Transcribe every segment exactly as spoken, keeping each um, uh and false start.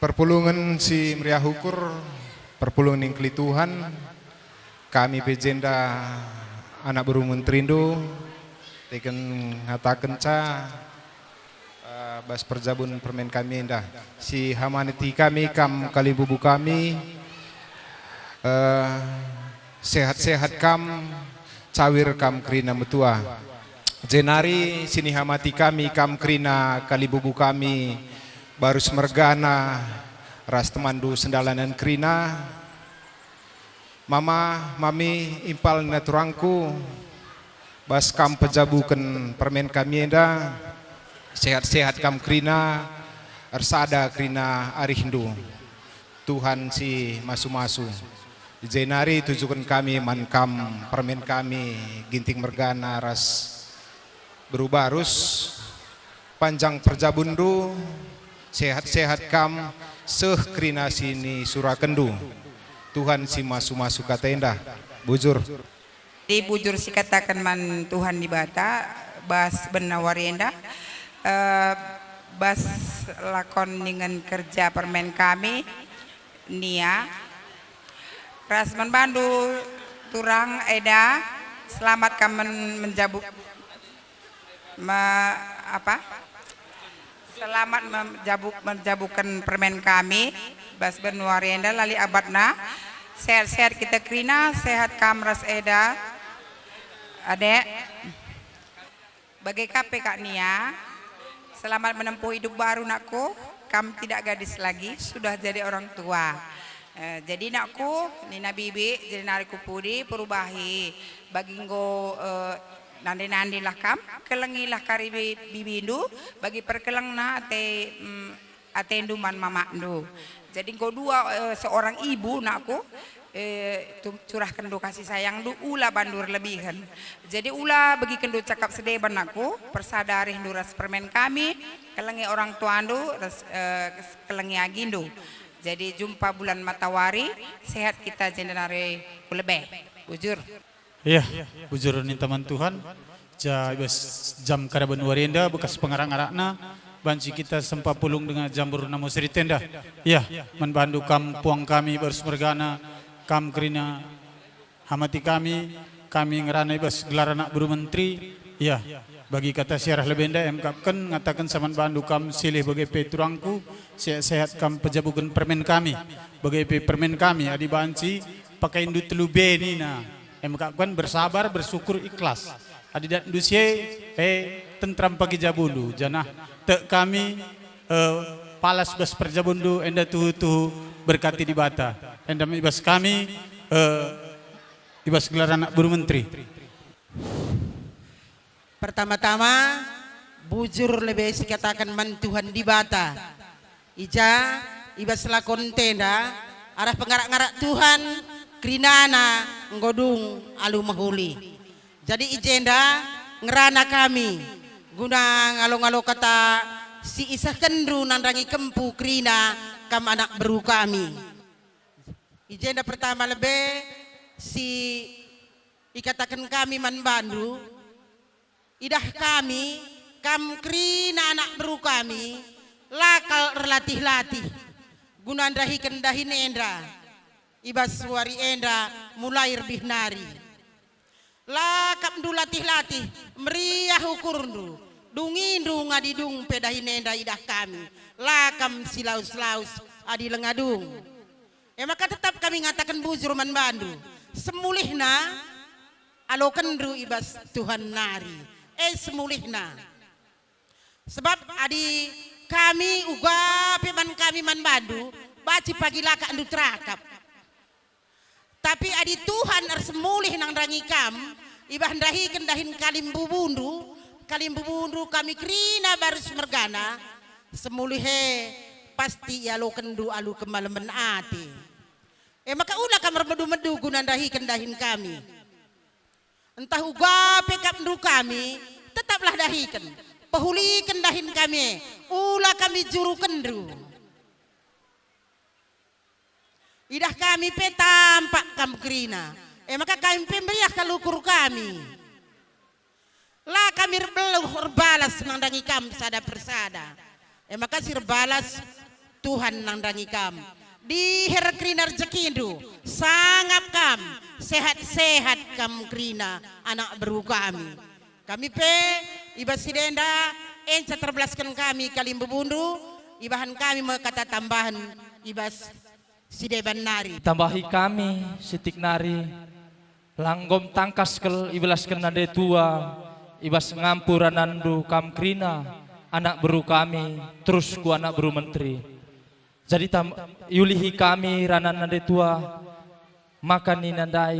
Perpulungen si meriah ukur, perpulungen ning keli Tuhan, kami pe jenda anak beru menterindu, teken ngatakenca, eh, bas perjabun permen kami enda. Si hamati kami, kam kalimbubu kami, eh, sehat-sehat kam, cawir kam kerina metua. Jenari si nihamati kami, kam kerina kalimbubu kami, barus mergana ras temanndu sendalanen kerina. Mama, mami, impal nina turangku, bas kam pejabuken permen kami enda, sehat-sehat kam kerina, ersada kerina arihndu. Tuhan si masu-masu. Jenari tujuken kami man kam permen kami, Ginting mergana ras beru barus, panjang perjabunndu, sehat-sehat kam, seh kerina si nisurakenndu. Tuhan si masu-masu kata enda. Bujur. Jadi bujur sikataken man Tuhan Dibata, bas bena wari enda, eh, bas lakon dingen kerja permen kami, Nia, ras man bandu turang enda, selamat kam men-, menjabu-, me-, apa? Selamat menjabu-, menjabuken permen kami, bas bena wari enda la lit abatna. Sehat-sehat kita kerina, sehat kam ras enda, adek. Bage ka pe kak Nia, selamat menempuh hidup baru nakku, kam tidak gadis lagi, sudah jadi orang tua. Eh, jadi nakku, nina bibi, jadi nari ku pudi, perubahi. Bagi enggo, eh, nande-nande lah kam, kelengilah kari bi-, bibindu, bagi perkelengna ate, mm, atendu man mamakndu. Jadi enggo dua, eh, seorang ibu nakku, eh, tu-, curahkenndu kasih sayangndu, ula bandu erlebihen. Jadi ula begikenndu cakap sedeban nakku, persada arihndu ras permen kami, kelengi orang tuandu, ras, eh, kelengi agindu. Jadi jumpa bulan matawari, sehat kita jenda nari ku lebe. Bujur. Iya, bujur ninta man Tuhan. Ja, i bas jam karaben wari enda bekas pengarak-ngarakna, banci kita sempa pulung denga jambur namo serit enda. Iya, man bandu kam puang kami barus mergana, kam kerina hamati kami, kami ngerana i bas gelar anak beru menteri. Iya, bagi kata siarah lebe enda emkapken ngataken saman bandu kam silih bage pe turangku, sehat-sehat kam pejabuken permen kami. Bage pe permen kami adi banci pakaindu telu be nina. Emkapken bersabar, bersyukur, ikhlas. Adi datndu si e, e, tentram pagi jabundu, janah tek kami, eh, palas bas perjabundu enda tuhu-tuhu berkati Dibata. Enda me i bas kami, eh, i bas gelar anak beru menteri. Pertama-tama, bujur lebe sikataken man Tuhan Dibata. I ja, i bas lakon enda, arah pengarak-ngarak Tuhan, kerinana enggo dung alu mehuli. Jadi i jenda ngerana kami, guna ngalo-ngalo kata si isehkenndu nandangi kempu kerina kam anak beru kami. I jenda pertama lebe si ikataken kami man bandu, idah kami, kam kerina anak beru kami, la kal erlatih-latih guna ndahiken dahin enda. I bas wari enda mulai erbih nari. La kap ndu latih-latih, meriah ukurndu, dungindu ngadi dung pe dahin enda idah kami, la kam silaus-laus adi lenga dung. E maka tetap kami ngataken bujur man bandu, semulihna alokenndu i bas Tuhan nari, e semulihna. Sebab adi kami uga pe man kami man bandu, banci pagi la kap ndu terakap. Tapi adi Tuhan ersemulih nandangi kam, ibah ndahiken dahin kalimbubundu, kalimbubundu kami kerina barus mergana, semulih e pasti ialokenndu alu kemalemen ate. E maka ula kam ermedu-medu guna ndahiken dahin kami. Ntah uga pe kap ndu kami, tetaplah dahiken, pehuliken dahin kami e, ula kami jurukenndu. Idah kami pe tampak kam kerina, e maka kami pe meriah kal ukur kami. La kami erbeluh erbalas nandangi kam sada persada, e maka si erbalas Tuhan nandangi kam. Diher kerina rejekindu, sangap kam, sehat-sehat kam kerina anak beru kami. Kami pe i bas si denda enca terbelasken kami kalimbubundu, ibahan kami me kata tambahen i bas si deban nari. Tambahi kami sitik nari, la nggom tangkas kal ibelasken nande tua i bas ngampu rananndu kam kerina anak beru kami, terus ku anak beru menteri. Jadi tam-, iulihi kami ranan nande tua, maka nina ndai,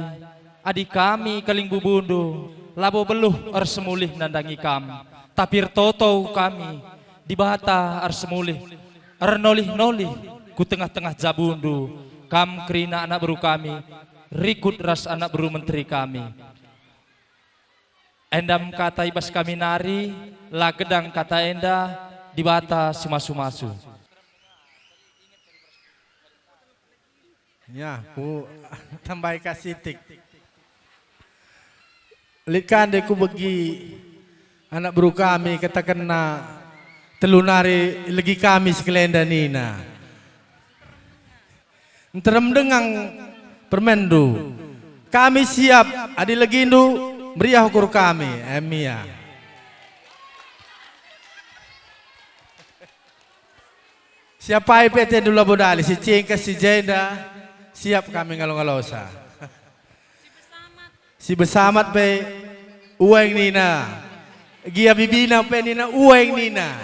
adi kami kalimbubundu labo beluh ersemulih nandangi kam, tapi ertoto kami, Dibata ersemulih, ernolih-nolih ku tengah-tengah jabundu, kam kerina anak beru kami, rikut ras anak beru menteri kami. Enda me kata i bas kami nari, la gedang kata enda, Dibata si masu-masu. Ya, ku tambai ka sitik. Lit ka nde kubegi anak beru kami katakenna telu nari legi kami sekelenda nina. Nterem denga permenndu. Kami siap, adi legindu, meriah ukur kami. Em ia. Siapai pe atendu labo dali, si cingkas, si jenda, siap kami ngalo-ngalosa. Si besamat pe ueng nina, gia bibina pe nina ueng nina.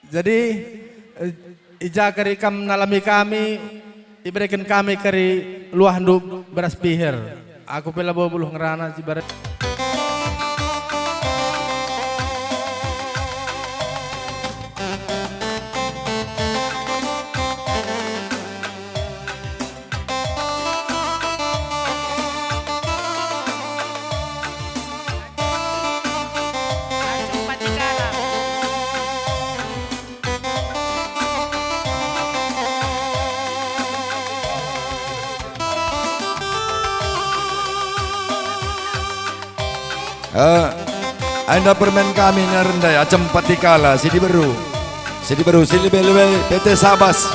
Jadi, eh, i ja kari kam nalami kami, ibereken kami kari luahndu beras piher. Aku pe labo beluh ngerana si bare. Eh, enda permen kami nari ndai, Acem Patikala, si diberu. Si diberu, si lebe-lebe, P T Sabas.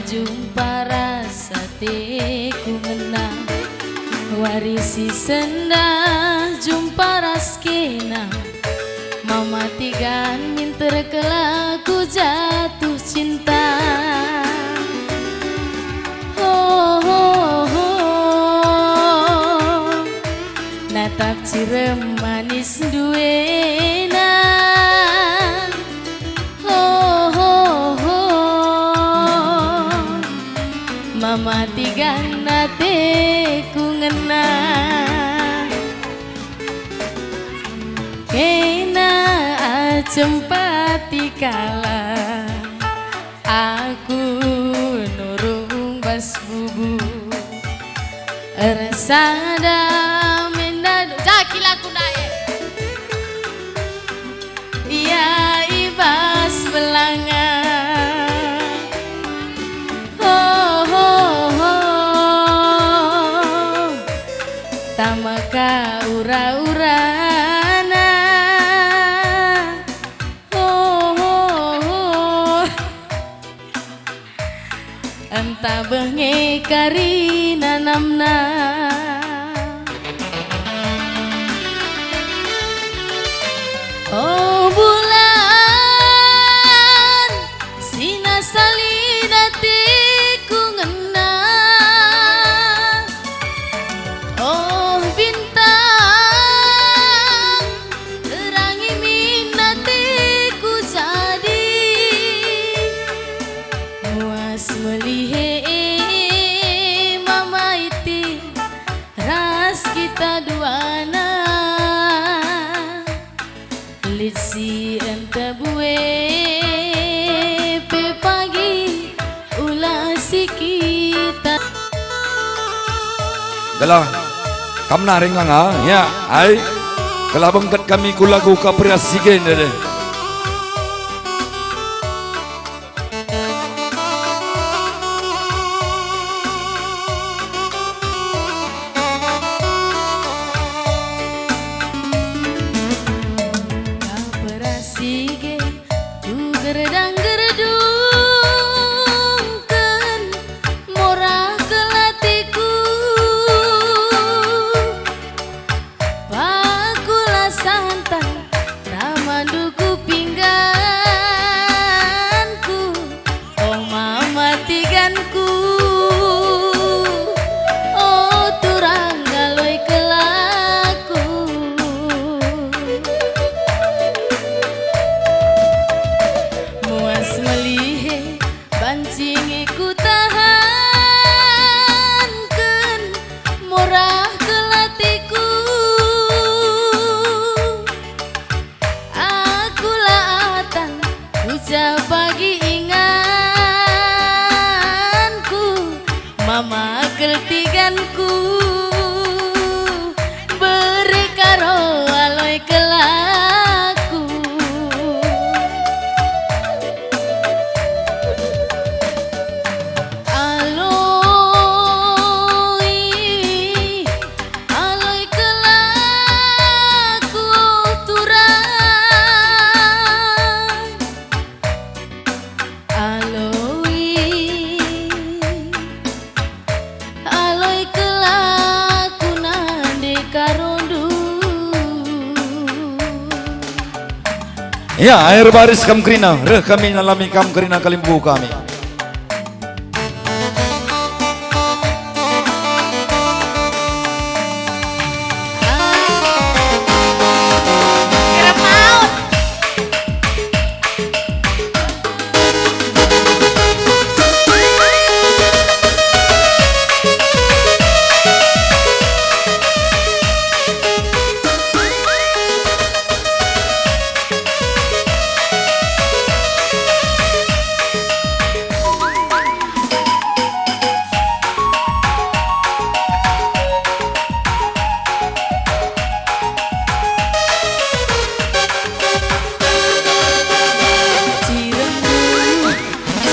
Jumpa ras ateku ngena, wari si sendah jumpa ras kena. Mama Tigan minter kelaku jatuh cinta. Ho, ho, ho. Natap cirem manis nduena. Ho, ho, ho. Mama Tigan ateku ngena. Kena acem pati kalak. Aku nurung bas bubu ersada mendadu. Jaki lagu nae. Ia i bas belanga. Ho, ho, ho. Tama ka ura-urana. Ho, ho, ho. Ntah beh nge kari nanamna. Oh, bulan si nasa lit ateku ngena. Oh, bintang, terangi min ateku jadi. Muas melihe e Mama Iti ras kita duana. Lit si enta bue pe pagi ula si kita. Gelah kam naring langa, ya, ai. Gelah bengket kami ku lagu kaprias si genda deh. Kaperasi ge tu gerdang-gerdungken, morah kelatiku. Pakulah santan, ramandu ku pingganku, o Mama Tiganku, o turang ngaloi kelaku. Muas melihe banci nge kutahanken, morah kelatiku. Aku la atang, uja pagi inganku, Mama keltiganku, bere karo aloi kelaku. Aloi, aloi kelaku turang. Aloi, aloi kelaku nande karondu. Ya, air baris kam kerina, reh kami nalami kam kerina kalimbubu kami.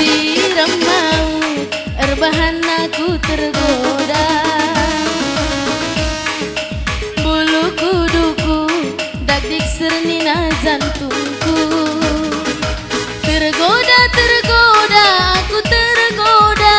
Cirem maut, erbahan aku tergoda. Bulu kuduku, dakdik sernina jantungku. Tergoda, tergoda, aku tergoda.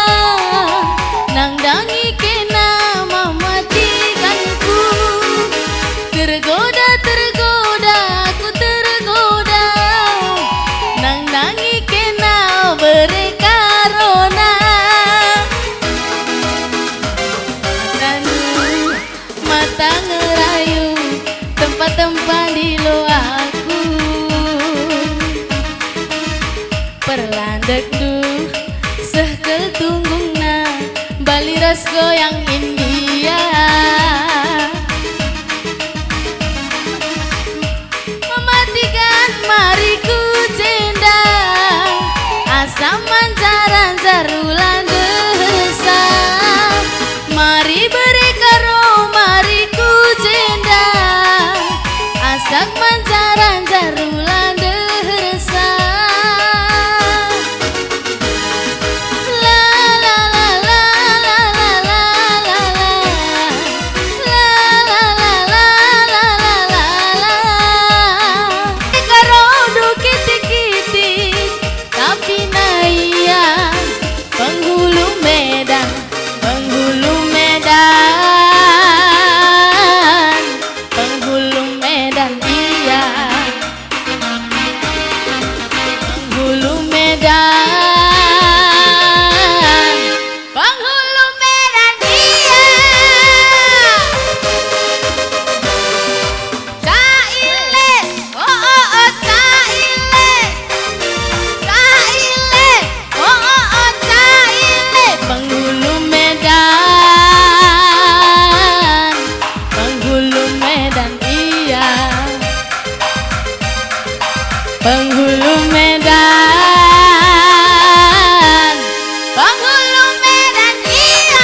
Goyang India. Mematikan mari ku jenda, asam manjar-anjar ula ndersa. Mari bere karo mari ku jenda, asam manjar-anjar ula ndersa. Penghulu Medan, Penghulu Medan, Penghulu Medan, iya. Penghulu Medan, Penghulu Medan, iya. Caile, oh, oh, oh, caile. Caile, oh, oh, oh, caile. Penghulu Medan, Penghulu Medan, iya. Penghulu Medan, Penghulu Medan, iya.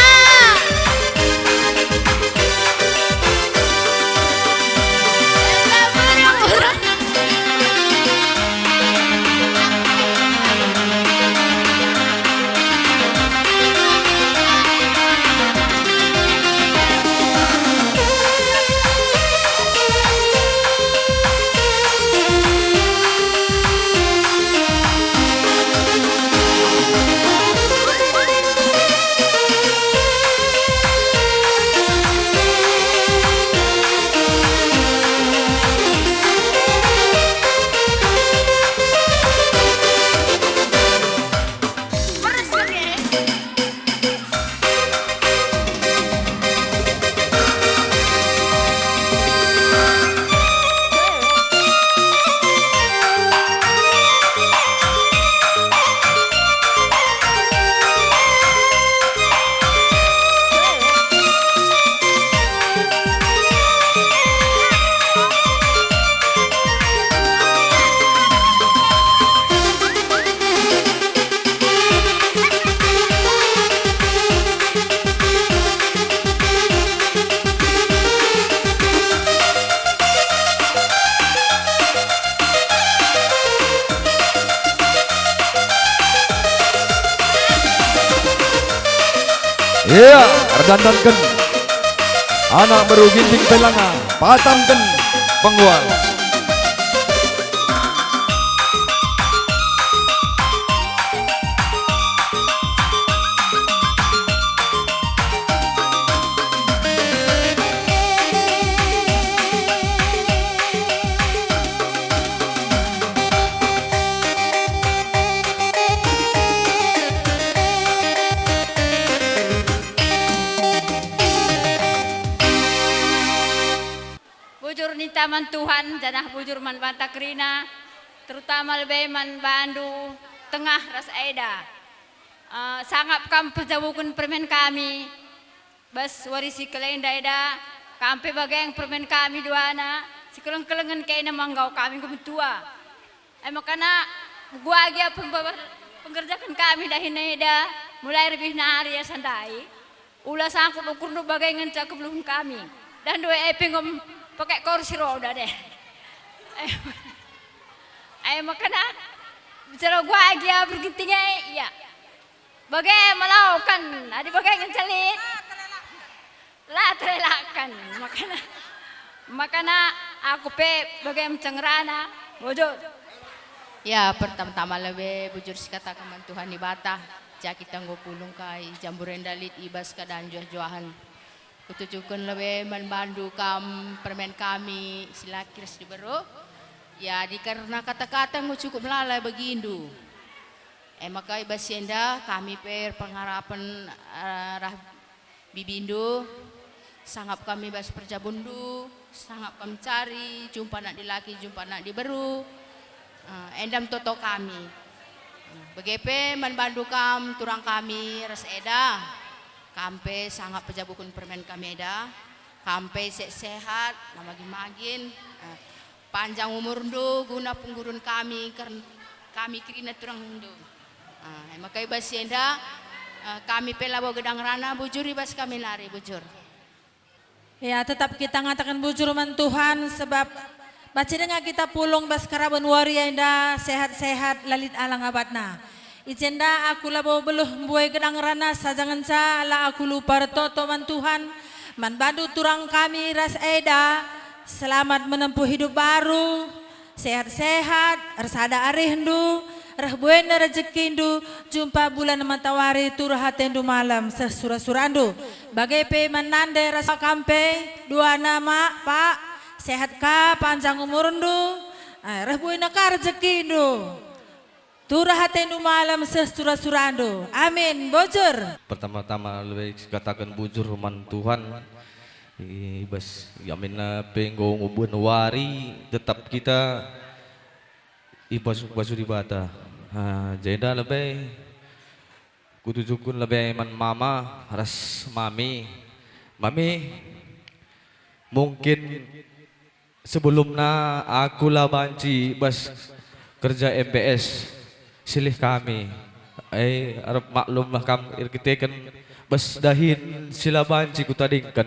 Ia erdandanken anak beru Ginting Pelanga, patamken penguat. Bujur ninta man Tuhan, janah bujur man banta kerina, terutama lebe man bandu Tengah ras Eda. Eh, sangap kam perjabuken permen kami, bas wari si keleng enda, kam pe bage permen kami duana, sikeleng-kelengen kena manggau kami enggo metua. E maka na, guagi penggerjaken kami dahin enda, mulai rebihna ari asa ndai. Ula sangkut ukurndu bage ngenca kebeluhen kami. Dan dua e pe enggo pake kursi roda deh. E maka na, bicara guagi bergenting e, iya. Bage melauken, adi bage ngenca lit. La terelakkan, makana, makana aku pe bage mecengerana, bujur. Ya, pertama-tama lebe bujur sikataken man Tuhan Dibata, ja kita enggo pulung kai jambur enda lit i bas keadaan juah-juahen. Kutujuken lebe man bandu kam permen kami si laki ras diberu. Ya, dikerna kata-kata enggo cukup melala bagindu. E maka i bas si enda kami pe erpengarapen, eh, arah bibindu, sangap kami bas perjabunndu, sangap kami cari, jumpa anak dilaki, jumpa anak diberu, eh, enda me toto kami. Bage pe man bandu kam turang kami ras eda. Kam pe sangap pejabuken permen kami enda, kam pe sehat-sehat, la magin-magin, eh, panjang umurndu guna penggurun kami, kern-, kami kerina turangndu. Ah, e maka i bas si enda, eh, kami pe labo gedang rana, bujur i bas kami nari, bujur. Ya, tetap kita ngataken bujur man Tuhan, sebab banci denga kita pulung bas karaben wari enda sehat-sehat, la lit alang abatna. I jenda aku labo beluh mbue gedang rana saja ngenca, la aku lupa ertoto man Tuhan, man bandu turang kami ras eda, selamat menempuh hidup baru, sehat-sehat, ersada arihndu, reh buena rejekindu, jumpa bulan matawari, turah atendu malem, seh sura-surandu. Bage pe man nande ras kam pe, duana mak, pak, sehat ka, panjang umurndu, eh, reh buena ka rejekindu. Turah atendu malem seh sura-surandu. Amin. Bujur. Pertama-tama lebe kataken bujur man Tuhan. I bas, i aminna pe enggo ngubuhen wari, tetap kita ipasu-pasu Dibata. Ah, jenda lebe kutujuken lebe man mama ras mami. Mami, mungkin sebelumna aku la banci bas kerja M B S, silih kami. Eh, arep maklumlah kam erkiteken bas dahin si la banci kutadingken.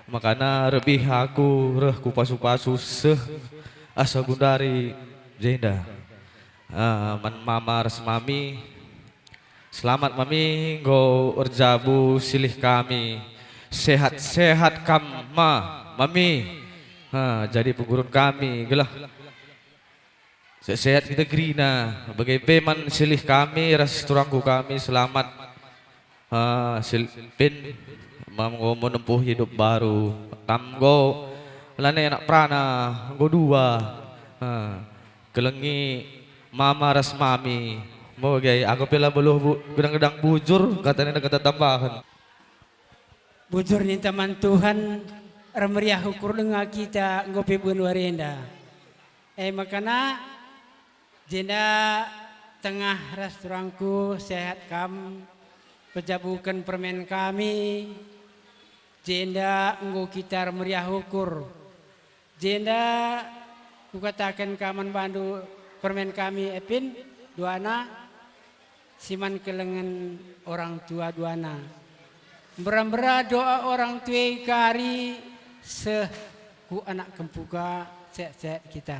Makana rebih aku reh kupasu-pasu seh asa gundari jenda. Ah, man mama ras mami, selamat mami, enggo erjabu silih kami. Sehat-sehat kam ma, mami. Ha, jadi penggurun kami, gelah sehat-sehat kita kerina. Bage pe man silih kami ras turangku kami, selamat. Ha, sil-, pin, mam enggo menempuh hidup baru. Kam enggo lanai anak perana, enggo dua. Ha, kelengi mama ras mami. Moge aku pe la beluh bu-, gedang-gedang bujur, kata nina kata tambahen. Bujur ninta man Tuhan, ermeriah ukur denga kita enggo pe buhen wari enda. E makana, jenda tengah ras turangku sehat kam, pejabuken permen kami, jenda enggo kita ermeriah ukur. Jenda kukataken ka man bandu permen kami, Epin, duana, si man kelengen orang tua duana. Mbera-mbera doa orang tua kari seh ku anak kempuka, sehat-sehat kita.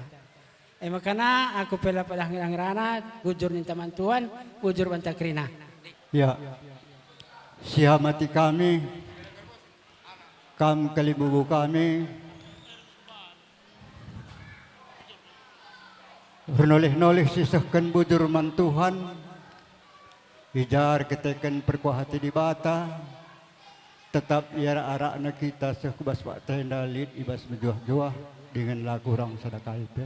E makana aku pe la padah ngerana, bujur ninta man Tuhan, bujur banta kerina. Ya, siamati kami, kam kalimbubu kami, ernolih-nolih sisehken bujur man Tuhan, i ja erkiteken perkuah ate Dibata, tetap iarak-arakna kita seh ku bas pakta enda lit i bas mejuah-juah dingen la kurang sada kai pe.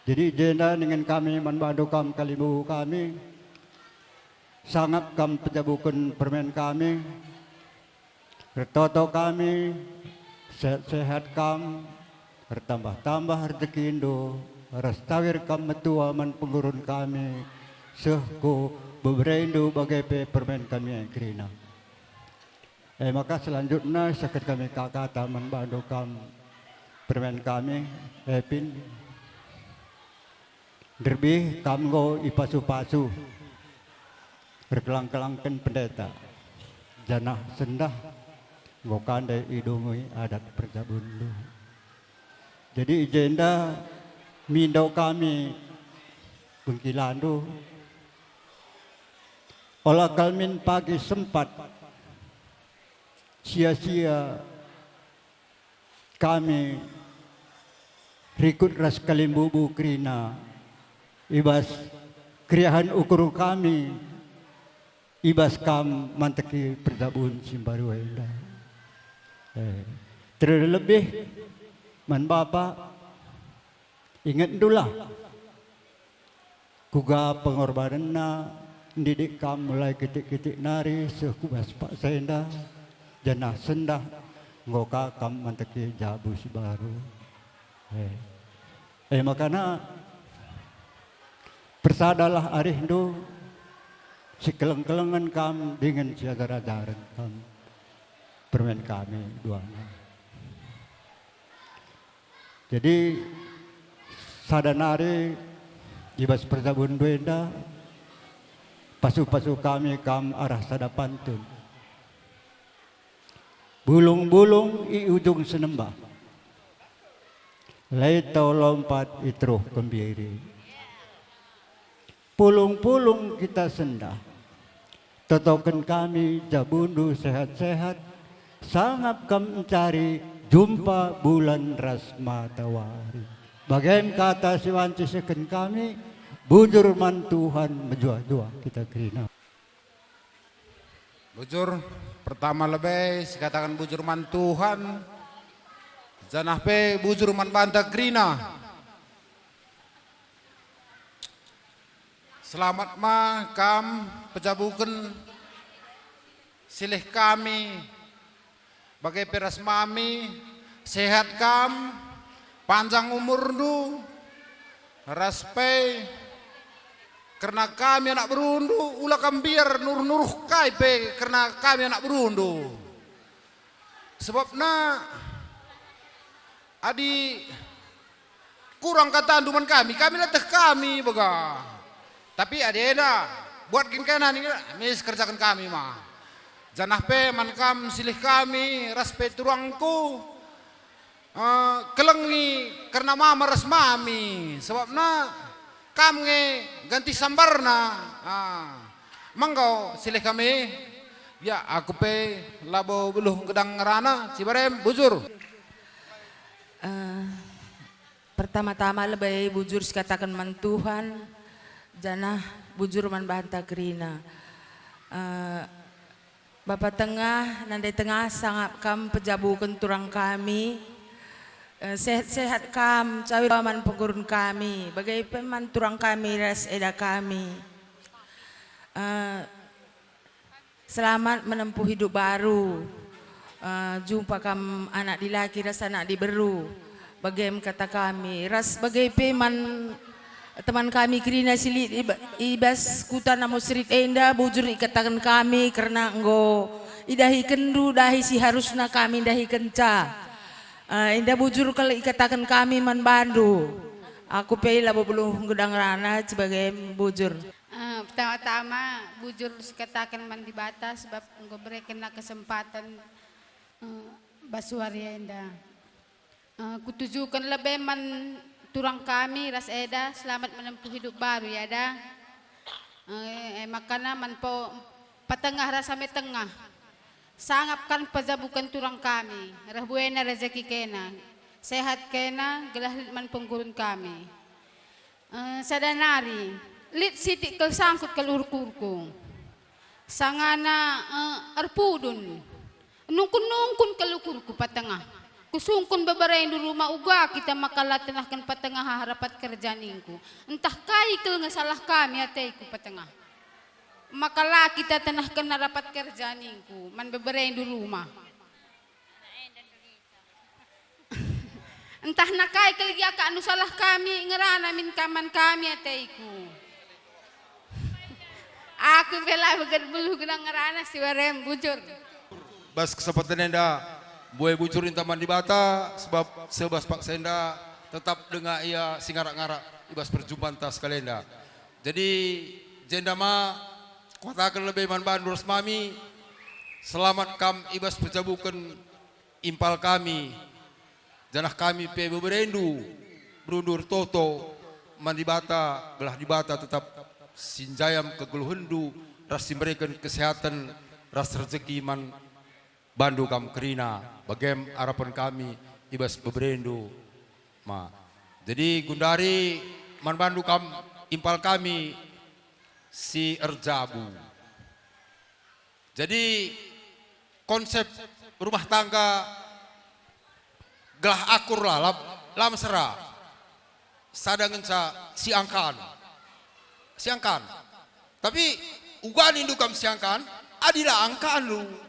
Jadi i jenda ningen kami man bandu kam kalimbubu kami, sangap kam pejabuken permen kami, ertoto kami, sehat-sehat kam, ertambah-tambah rejekindu, ras tawir kam metua man penggurun kami, seh ku beberendu bage pe permen kami e kerina. E maka selanjutna sehken kami ka kata man bandu kam permen kami, Epin. Nderbih kam enggo ipasu-pasu, erkelang-kelangken pendeta, janah sendah enggo ka ndai idungi adat perjabunndu. Jadi i jenda mindo kami bengkilandu, ola kal min pagi sempat sia-sia kami rikut ras kalimbubu kerina i bas keriahen ukur kami i bas kam manteki perjabun si mbaru enda. Eh, terlebih man Bapa, ingetndulah kuga pengorbanenna ndidik kam mulai kitik-kitik nari seh ku bas paksa enda, janah sendah enggo ka kam manteki jabu si baru. Eh. E makana, persadalah arihndu, Sikeleng-kelengen kam dingen siajar-ajaren kam permen kami duana. Jadi, sada nari i bas perjabunndu enda, pasu-pasu kami kam arah sada pantun. Bulung-bulung i ujung senembah, lai tau lompat i teruh kembiri. Pulung-pulung kita sendah. Totoken kami jabundu sehat-sehat, sangap kam ncari jumpa bulan ras matawari. Bagem kata si banci seken kami, bujur man Tuhan, mejuah-juah kita kerina. Bujur, pertama lebe sikataken bujur man Tuhan, janah pe bujur man banta kerina. Selamat ma kam pejabuken silih kami, bage pe ras mami, sehat kam, panjang umurndu, ras pe kerna kami anak berundu, ula kam mbiar nuruh-nuruh kai pe kerna kami anak berundu. Sebabna adi kurang katandu man kami, kami leteh kami bega. Tapi adi enda, buat kin kena nina, mis kerjaken kami ma. Janah pe man kam silih kami ras pe turangku, eh, kelengi kerna mama ras mami, sebabna kam nge ganti sambarna. Ah, manggo silih kami. Ya, aku pe labo beluh gedang ngerana, Cibarem, bujur. Eh, pertama-tama lebe bujur sikataken man Tuhan, janah bujur man banta kerina. Eh, Bapa Tengah, Nande Tengah, sangap kam pejabuken turang kami. Eh, sehat-sehat kam, cawe man pengurun kami, bage pe man turang kami ras eda kami. Eh, Selamat menempuh hidup baru. Eh, jumpa kam anak dilaki ras anak diberu. Bagem kata kami, ras bage pe man teman kami kerina si lit i ba-, i bas kuta Namo Serit enda, bujur ikataken kami kerna enggo idahikenndu dahi si harusna kami ndahikenca. Eh, enda bujur kal ikataken kami man bandu. Aku pe labo beluh gedang ngerana, Cibagem, bujur. Eh, pertama-tama, bujur sikataken man Dibata sebab enggo berekenna kesempaten, eh, bas wari enda. Eh, kutujuken lebe man turang kami ras eda, selamat menempuh hidup baru ya, da. Eh, e makana man po patengah ras ame tengah. Sangap kan pejabuken turang kami, reh buena rejeki kena, sehat kena, gelah lit man pengurun kami. Eh, sada nari, lit sitik kal sangkut kal ukurku. Sangana, eh, erpudun. Nungkun-nungkun kal ukurku patengah. Kusungkun beberendu rumah uga kita maka la tenahken patengah rapat kerja ningku. Ntah kai kal nge salah kami ateku patengah. Maka la kita tenahken rapat kerja ningku man beberendu rumah. Ntah nakai kal gia ka anu salah kami ngerana min ka man kami ateku. Aku pe la beget beluh guna ngerana si warem bujur. Bas kesempatan enda, mbue bujur ninta man Dibata, sebab sebas paksa enda tetap denga ia si ngarak-ngarak i bas perjumpanta sekali enda. Jadi, jenda ma kuataken lebe man bandu ras mami, selamat kam i bas pejabuken impal kami, janah kami pe beberendu, berundu ertoto man Dibata, gelah Dibata tetap si njayam kegeluhenndu ras si mereken kesehaten ras rejeki man bandu kam kerina, bagem arapen kami i bas beberendu ma. Jadi gundari man bandu kam impal kami si erjabu. Jadi, konsep rumah tangga gelah akur la, la, la mesera. Sada ngenca siangkan. Siangkan. Tapi uga nindu kam siangkan, adi la angkandu.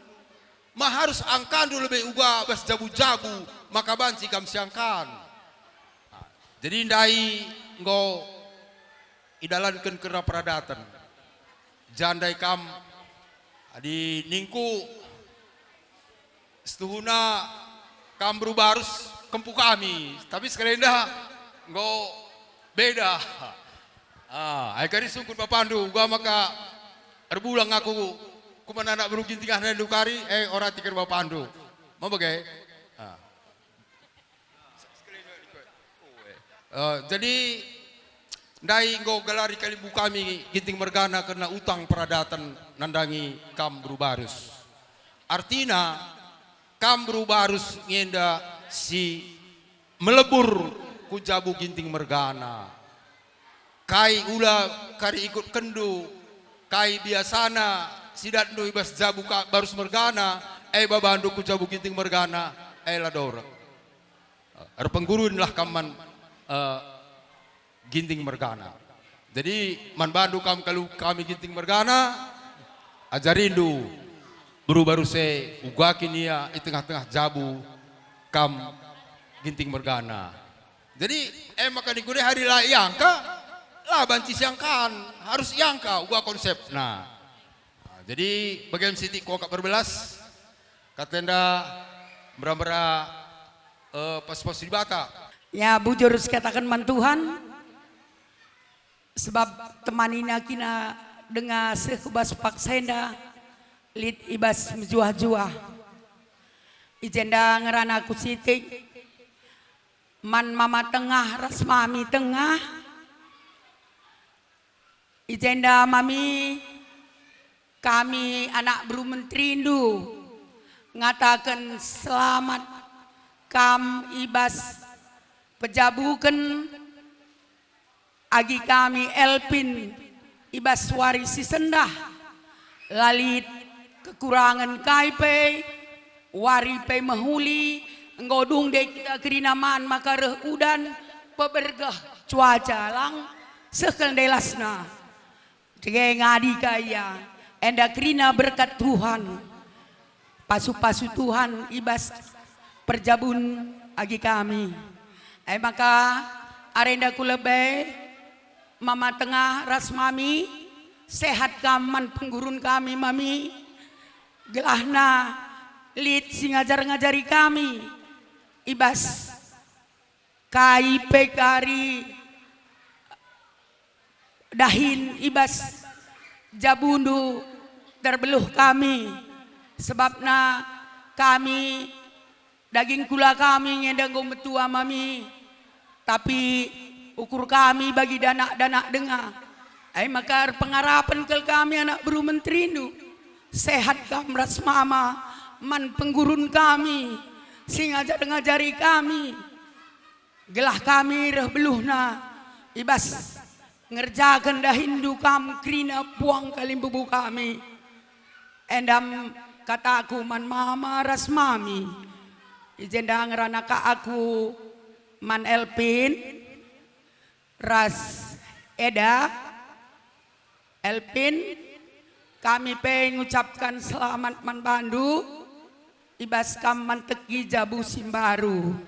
Ma harus angkandu lebe uga bas jabu-jabu, maka banci kam siangkan. Jadi ndai enggo idalanken kerna peradaten. Jandai kam, adi ningku, setuhuna kam beru barus kempu kami, tapi sekalenda enggo beda. Ah, ai kari sungkun bapandu, uga maka erbulang aku ku mana anak beru Ginting ah ndu kari, eh, orati kari bapandu. Mau bage? Ah. Eh, jadi, ndai enggo galari kalimbubu kami Ginting mergana kerna utang peradaten nandangi kam beru barus. Artina, kam beru barus ngenda si melebur ku jabu Ginting mergana. Kai ula kari ikutkenndu, kai biasana sidatndu i bas jabu ka-, barus mergana, e babandu ku jabu Ginting mergana, e la dorek. Erpenggurunlah kam man, eh, Ginting mergana. Jadi, man bandu kam kalimbubu kami Ginting mergana, ajarindu beru barus e, uga kin ia i tengah-tengah jabu kam Ginting mergana. Jadi, e maka ningku ndai adi la iangka, la banci siangkan, harus iangka uga konsepna. Nah, jadi, bage me sitik kuakap erbelas, kata enda mera-mera, eh, pasuh-pasuh Dibata. Ya, bujur sikataken man Tuhan, sebab temanina kina denga seh ku bas paksa enda lit i bas mejuah-juah. I jenda ngerana ku sitik man mama tengah ras mami tengah. I jenda mami, kami anak beru menterindu ngataken selamat kam i bas pejabuken agi kami Elpin i bas wari si sendah. La lit kekurangen kai pe, wari pe mehuli, enggo dung ndai kita kerina man maka reh udan, pebergeh cuaca lang seh kal ndai lasna. Dage ngadi ka ia, enda kerina berkat Tuhan, pasuh-pasuh Tuhan i bas perjabun agi kami. E maka, arenda ku lebe, mama tengah ras mami, sehat kam man penggurun kami, mami, gelahna lit si ngajar-ngajari kami i bas kai pe kari dahin i bas jabundu terbeluh kami, sebabna kami daging kula kami nge enda enggo metua mami, tapi ukur kami bagi danak-danak denga. Ai maka erpengarapen kal kami anak beru menterindu, sehat kam ras mama man penggurun kami si ngajar-ngajari kami. Gelah kami reh beluhna i bas ngerjaken dahinndu kam kerina puang kalimbubu kami. Enda me kataku man mama ras mami. I jenda ngerana ka aku man Elpin ras Eda. Elpin, kami pe ngucapken selamat man bandu i bas kam manteki jabu si mbaru.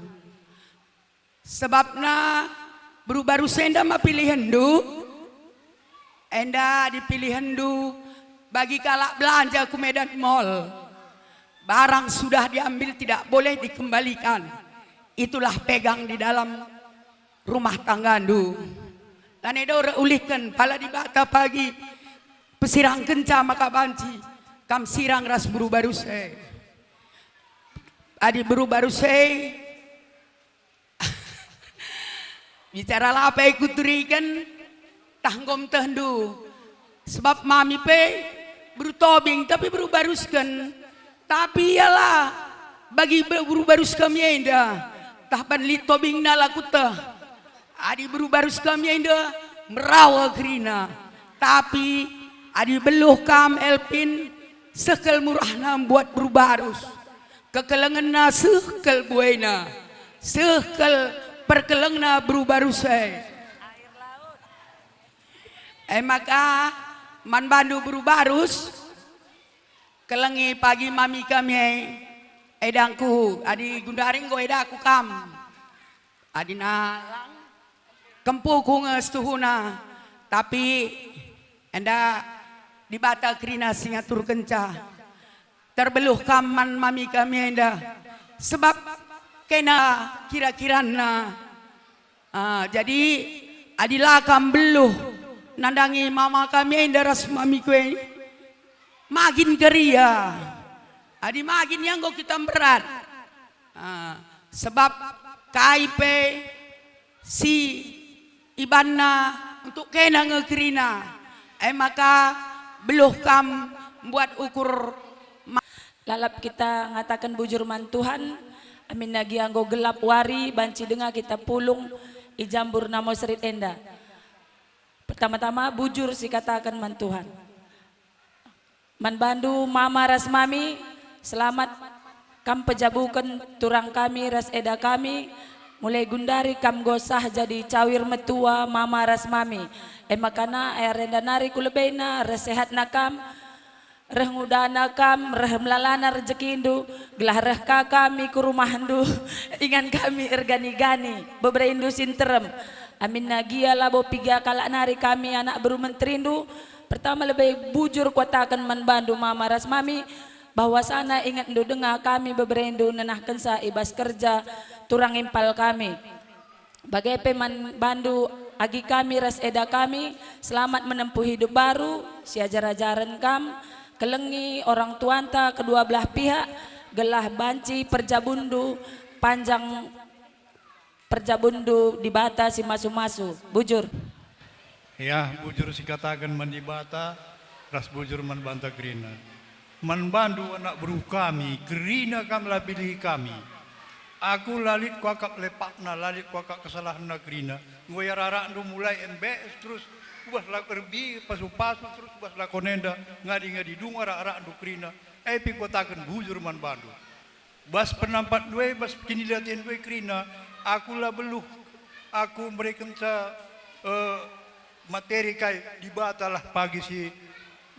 Sebabna beru barus enda me pilihenndu, enda adi pilihenndu bagi kalak belanja ku Medan Mall. Barang sudah diambil tidak boleh dikembalikan. Itulah pegang di dalam rumah tanggandu. Lanai dora ulihken pala Dibata pagi pesirangkenca maka banci kam sirang ras beru barus e. Adi beru barus e, bicara la pe kuturiken, tah enggo metehndu. Sebab mami pe beru Tobing, tapi beru barusken. Tapi ia la bagi be-, beru barus kami enda, tah ban lit Tobingna la kuteh. Adi beru barus kami enda merawa kerina. Tapi adi beluh kam Elpin, seh kal murahna mbuat beru barus. Kekelengenna seh kal buena, seh kal perkelengna beru barus e. E maka, man bandu beru barus, kelengi pagi mami kami e, edangku, adi gundari enggo edaku kam. Adi nalang, kempuku nge setuhuna, tapi enda Dibata kerina si ngaturkenca. Terbeluh kam man mami kami enda, sebab kena kira-kiranna. Ah, jadi, adi la kam beluh nandangi mama kami enda ras mami kue, magin keria. Adi magin ia enggo kita mberat. Ah, sebab kai pe si ibanna untuk kena nge kerina, e maka beluh kam mbuat ukur ma- Lalap kita ngataken bujur man Tuhan, aminna gia enggo gelap wari banci denga kita pulung i jambur Namo Serit enda. Pertama-tama bujur sikataken man Tuhan. Man bandu mama ras mami, selamat kam pejabuken turang kami ras eda kami, mulai gundari kam enggo sah jadi cawir metua mama ras mami. E maka na, e arenda nari ku lebena reh sehatna kam, reh ngudana kam, reh melalana rejekindu, gelah reh ka kami ku rumahndu, ingan kami ergani-gani, beberendu si nterem. Aminna gia labo piga kalak nari kami anak beru menterindu, pertama lebe bujur kuataken man bandu mama ras mami, bahwasana ingetndu denga kami beberendu nenahkenca i bas kerja turang impal kami. Bage pe man bandu agi kami ras eda kami, selamat menempuh hidup baru, siajar-ajaren kam, kelengi orang tuanta kedua belah pihak, gelah banci perjabundu panjang, perjabundu Dibata si masu-masu. Bujur. Ya, bujur sikataken man Dibata, ras bujur man banta kerina. Man bandu anak beru kami, kerina kam la pilih kami. Aku la lit kuakap lepakna, la lit kuakap kesalahenna kerina. Enggo iararakndu mulai M B S terus ku bas la-, erbi, pasu-pasu terus ku bas lakon enda, ngadi-ngadi dung arak-arakndu kerina. E pe kuataken bujur man bandu. Bas penampat ndue, bas kinilatihen ndue kerina, aku la beluh, aku merekenca, eh, materi kai, Dibata lah pagi si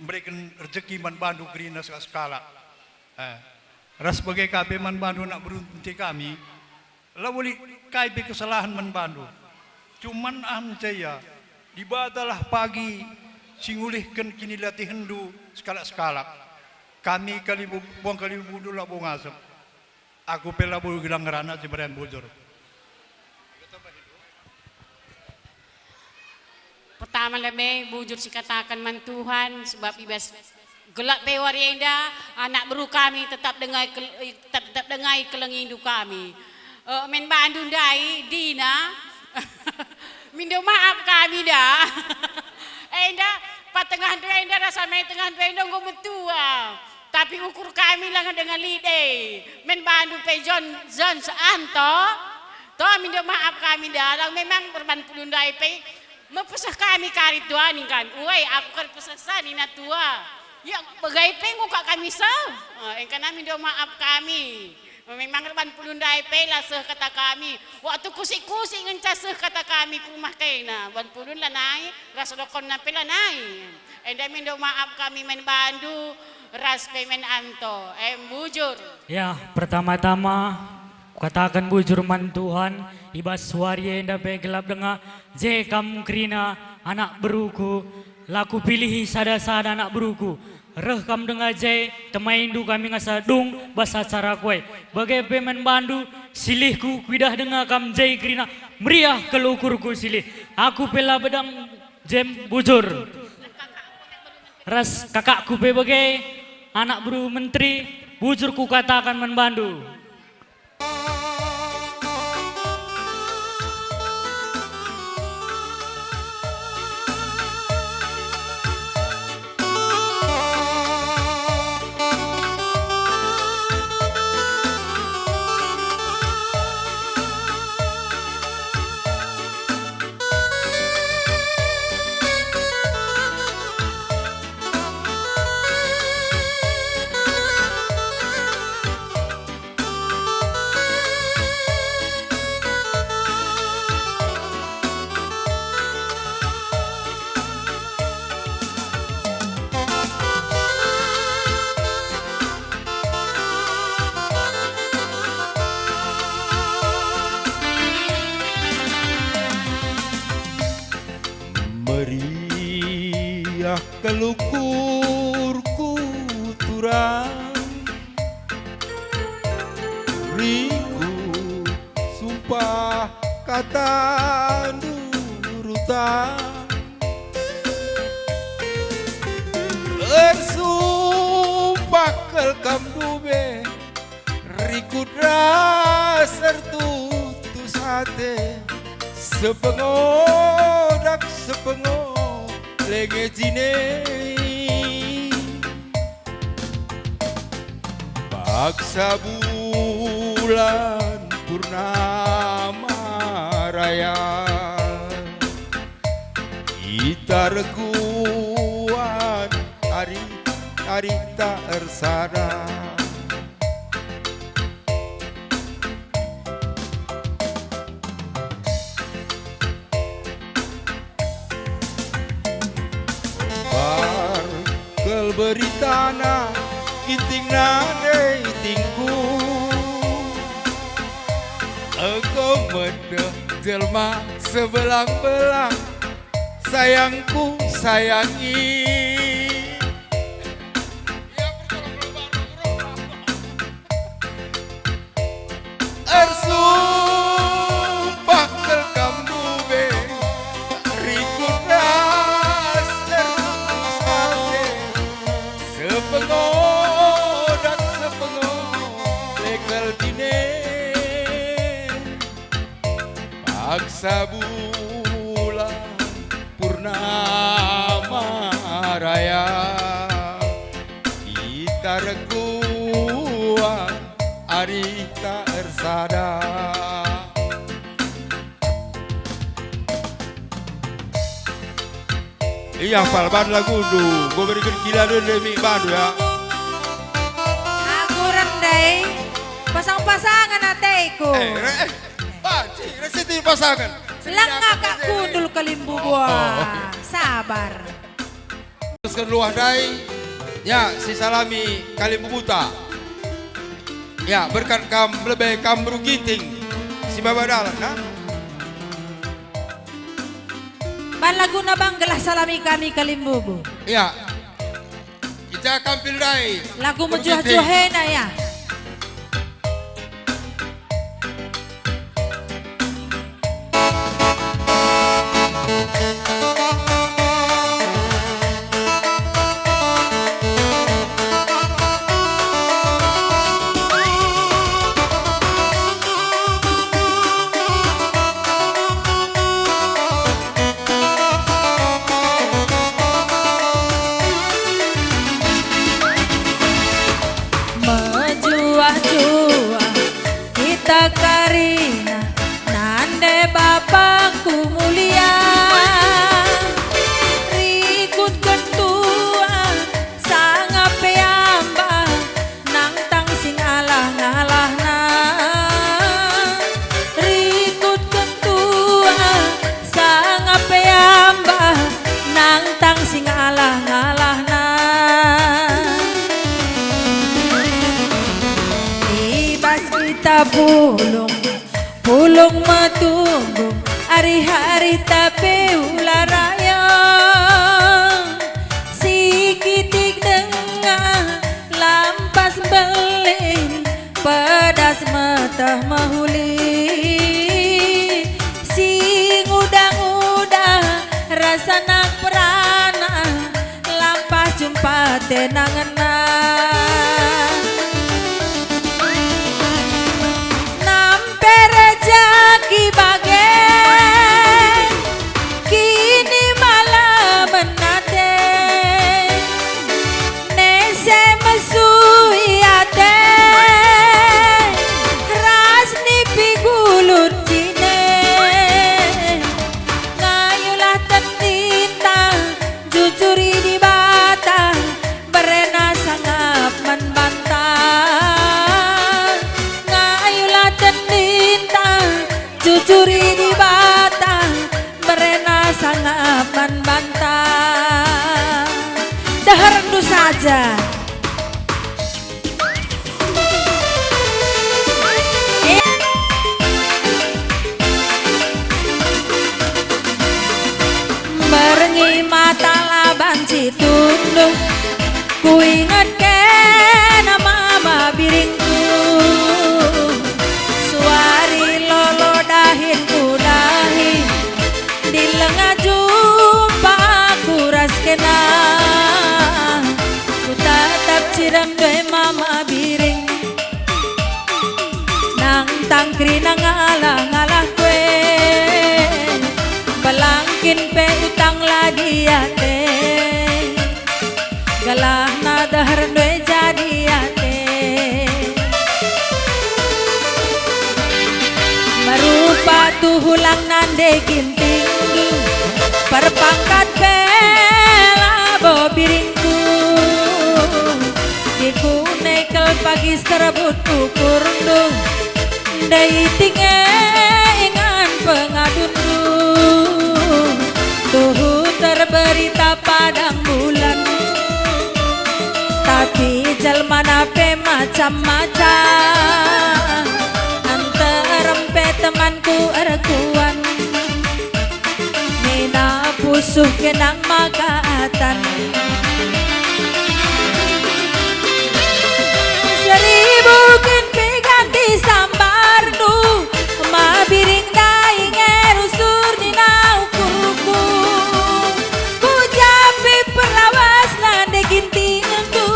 mereken rejeki man bandu kerina sekalak-sekalak. Eh, ras bage ka pe man bandu anak beru ente kami, la lit kai pe kesalahen man bandu. Cuman ahem ncaya, Dibata lah pagi si ngulihken kinilatihenndu sekalak-sekalak. Kami kalimbu-, puang kalimbundu labo ngasep. Aku pe labo gelah ngerana si merian bujur. Pertama lebe bujur sikataken man Tuhan, sebab i bas gelap pe wari enda, anak beru kami tetap denga kel-, tetap denga kelengindu kami. Eh, man bandu ndai, Dina. Mindo maaf kami da. Enda, patengahndu enda rasa me tengahndu enda enggo metua. Tapi ukur kami langa dengan lide. Man bandu pe John, John Seanto. To, mindo maaf kami da. Lau memang erban pulung ndai pe mepeseh kami kari tua ningkan. Uai, aku kari peseh sa nina tua. Ya, bage pe enggo kak kami seh. Eh, engkana mindo maaf kami. Memang erban pulung ndai pe la seh kata kami. Waktu kusik-kusik ngenca seh kata kami ku rumah kena. Ban pulung lanai, ras dokonna pe lanai. Enda mindo maaf kami man bandu, ras pe man Anto. Em, bujur. Ya, pertama-tama, kukataken bujur man Tuhan, i bas wari enda pe gelap denga, je kam kerina anak beruku, la kupilihi sada-sada anak beruku. Reh kam denga je, temaindu kami ngasa dung bas acara kue. Bage pe man bandu, silihku kuidah denga kam je kerina meriah kal ukurku silih. Aku pe la bedang jem bujur. Ras kakakku pe bage, anak beru menteri, bujur kukatakan man bandu. Meriah kal ukur. tandu rutan. Ersumpah kal kam ndube, rikut ras ertutus ate, sepengodak sepengo lenge jine. Paksa bulan purnama raya, kita rekuan ari, ari tak ersada. Bar kal beritana, Ginting nande itingku. Enggo medeh jelma sebelang-belang, sayangku sayangi. Ersumpah kal kam ndube, rikut ras ertutus ate, sepengodak sepengo lekel jine. Paksa bulan purnama raya, kita rekuan ari tak ersada. Ia pal ban lagundu, enggo beriken kila dende mi bandu ya. Aku rendai, pasang-pasangan ateku. Eh, re-, eh, banci, resiti pasangan. Langa kak kundul kalimbubu. Oh, oh. Sabar. Teruskan luah ndai, ya, si salami kalimbubuta. Ya, berkat kam lebe kam beru Ginting, si baba dalan, nah. Ban laguna bang gelah salami kami kalimbubu. Ya. Ija kam pil ndai. Lagu mejuah-juah ena, ya. Mejuah-juah kita karina nande bapangku mulia. Rikutken tua sanga peamba nangtang sing alah-ngalahna. Rikutken tua sanga peamba nangtang sing alah-ngalahna. I bas kita pulung, pulung metunggung, ari-ari tapi ula raya. Sikitik denga lampas mbelin, pedas meteh mehuli. Si nguda-nguda rasa nak perana, lampas jumpa tenangenna. Nampe rejeki bage, kini malamen ate. Nese mesui ate, ras nipi gulut jine. Ngayulah tendinta, jujuri Dibata, berena sangap man banta. Ngayulah tendinta, jujuri Dibata, berena sangap man banta. Deherndu saja. Merengi mata la banci tunduh, kuinget kena mama biringku. Suari lolo dahin kuda Dam doe mama biring, nang tangkeri nang ngalah-ngalah kue, pelangkin pe utang la diate, galahna deher doe jadi ate. Merupa tuhu lang nande gintingndu, perpangkat pe labo biringku. Dikune kel pagi serbut ukurndu, ndai tinge ingan pengadundu. Tuhu terberita padang bulan, tapi jelmana pe macam-macam. Nterem pe temanku erkuan, nina pusuh kenang maka atan. Seribu kin pe ganti sambarndu, mabiring ndai nge rusur nina ukurku. Kujapi perlawas nande gintingndu,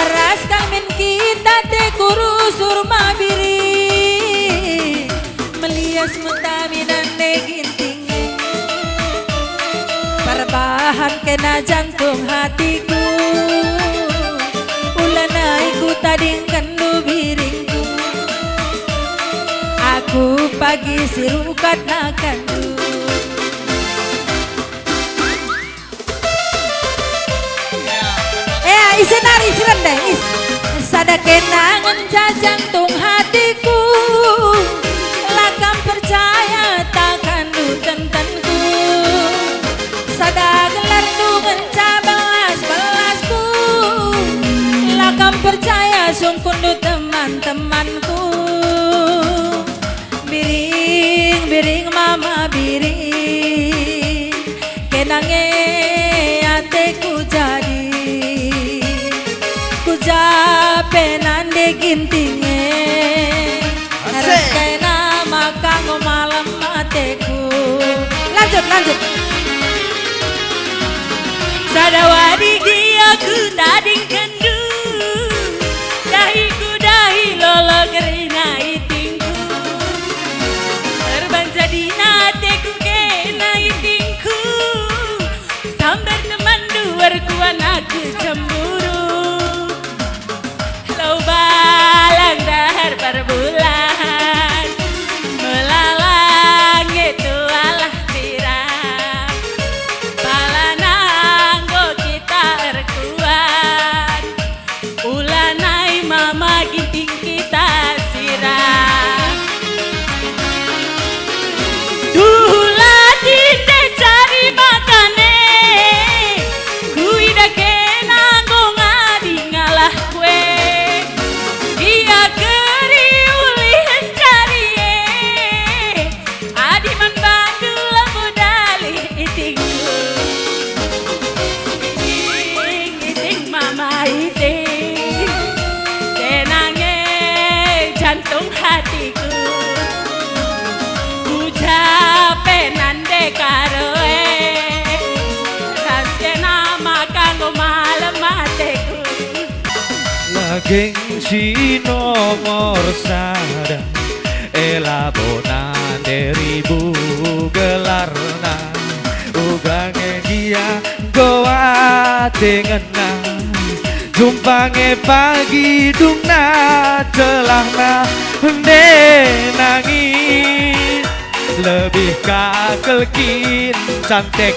ras kal min kita te kurusur mabiring. Melias mutami nande ginting, perbahan kena jantung hatiku. Ulanai kutadingkenndu biringku, aku pagi si rukat nakanndu. Ya, isi nari, isi rende, is. Sada kena ngenca jantung hatiku, la kam percaya takanndu tentenku. Sada gelarndu ngenca belas-belasku, la kam percaya sungkunndu teman-temanku. Biring, biring, mama biring, kena nge ateku jadi. Kujape nande ginting e, ras kena maka enggo malem ateku. Lanjut, lanjut. Sada wari gia kutadingken Dahiku dahi lolo kerina itingku. Erban jadina ateku kena itingku. Sambar temanndu erkuan aku cemburu. Lau balang dahar perbulan, melalang itu alah pirak. Palana enggo kita erkuan. Ulanai mama ginting kita sirang. Dula tinde cari makane, kuidah kena enggo ngadi ngalah kue. Ia keri ulih encari e. Adi man bandu labo dalih itingku. Iting, iting mama iting. Tenange jantung hatiku. Kujape nande karo e. Ras kena maka enggo malem ateku. Lageng si nomor sada, e labo nande ribu gelarna, uga nge gia enggo ate ngena. Jumpa nge pagi dungna celahna, nde nangis, lebih ka kel kin cantik.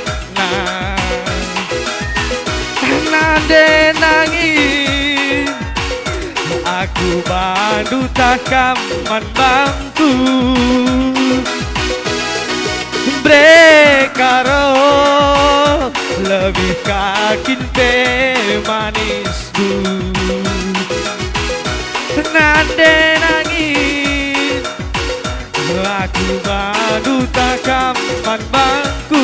Nande nangis, aku bandu takam man bangku. Bre karo, lebih ka kin pe manisku. Nande nangis, aku bandu takam man bangku.